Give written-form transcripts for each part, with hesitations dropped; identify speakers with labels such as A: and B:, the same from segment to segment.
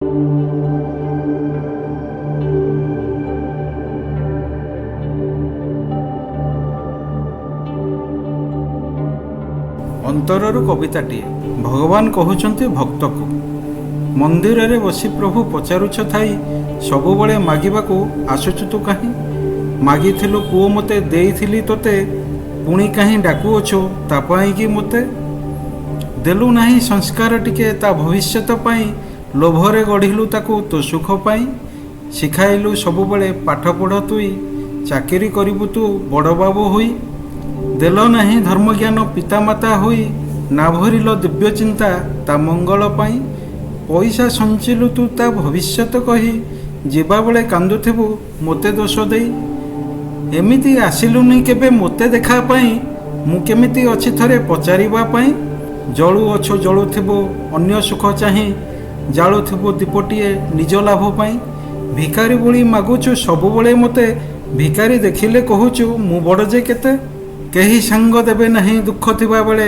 A: ଅନ୍ତରରୁ କବିତାଟିଏ। ଭଗବାନ କହୁଛନ୍ତି ଭକ୍ତକୁ, ମନ୍ଦିରରେ ବସି ପ୍ରଭୁ ପଚାରୁଛ ଥାଇ, ସବୁବେଳେ ମାଗିବାକୁ ଆସୁଛୁ ତୁ କାହିଁ? ମାଗିଥିଲୁ ପୁଅ ମୋତେ, ଦେଇଥିଲି ତୋତେ, ପୁଣି କାହିଁ ଡାକୁଅଛୁ ତା ପାଇଁକି ମୋତେ? ଦେଲୁ ନାହିଁ ସଂସ୍କାର ଟିକେ ତା ଭବିଷ୍ୟତ ପାଇଁ, ଲୋଭରେ ଗଢ଼ିଲୁ ତାକୁ ତୋ ସୁଖ ପାଇଁ। ଶିଖାଇଲୁ ସବୁବେଳେ ପାଠ ପଢ଼ ତୁଇ, ଚାକିରି କରିବୁ ତୁ ବଡ଼ ବାବୁ ହୋଇ। ଦେଲ ନାହିଁ ଧର୍ମଜ୍ଞାନ ପିତାମାତା ହୋଇ, ନା ଭରିଲ ଦିବ୍ୟ ଚିନ୍ତା ତା ମଙ୍ଗଳ ପାଇଁ। ପଇସା ସଞ୍ଚିଲୁ ତୁ ତା ଭବିଷ୍ୟତ କହି, ଯିବାବେଳେ କାନ୍ଦୁଥିବୁ ମୋତେ ଦୋଷ ଦେଇ। ଏମିତି ଆସିଲୁନି କେବେ ମୋତେ ଦେଖା ପାଇଁ, ମୁଁ କେମିତି ଅଛି ଥରେ ପଚାରିବା ପାଇଁ। ଜଳୁଅଛୁ ଜଳୁଥିବୁ ଅନ୍ୟ ସୁଖ ଚାହିଁ, ଜାଳୁଥିବୁ ଦୀପଟିଏ ନିଜ ଲାଭ ପାଇଁ। ଭିକାରୀ ଭଳି ମାଗୁଛୁ ସବୁବେଳେ ମୋତେ, ଭିକାରୀ ଦେଖିଲେ କହୁଛୁ ମୁଁ ବଡ଼ ଯେ କେତେ। କେହି ସାଙ୍ଗ ଦେବେ ନାହିଁ ଦୁଃଖ ଥିବାବେଳେ,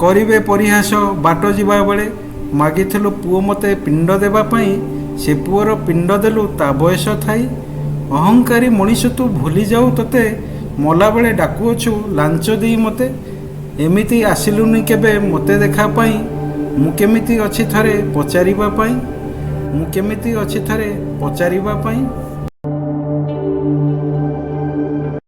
A: କରିବେ ପରିହାସ ବାଟ ଯିବାବେଳେ। ମାଗିଥିଲୁ ପୁଅ ମୋତେ ପିଣ୍ଡ ଦେବା ପାଇଁ, ସେ ପୁଅର ପିଣ୍ଡ ଦେଲୁ ତା ବୟସ ଥାଇ। ଅହଙ୍କାରୀ ମଣିଷ ତୁ ଭୁଲି ଯାଉ ତୋତେ, ମଲାବେଳେ ଡାକୁଅଛୁ ଲାଞ୍ଚ ଦେଇ ମୋତେ। ଏମିତି ଆସିଲୁନି କେବେ ମୋତେ ଦେଖା ପାଇଁ, ମୁଁ କେମିତି ଅଛି ଥରେ ପଚାରିବା ପାଇଁ। ମୁଁ କେମିତି ଅଛି ଥରେ ପଚାରିବା ପାଇଁ।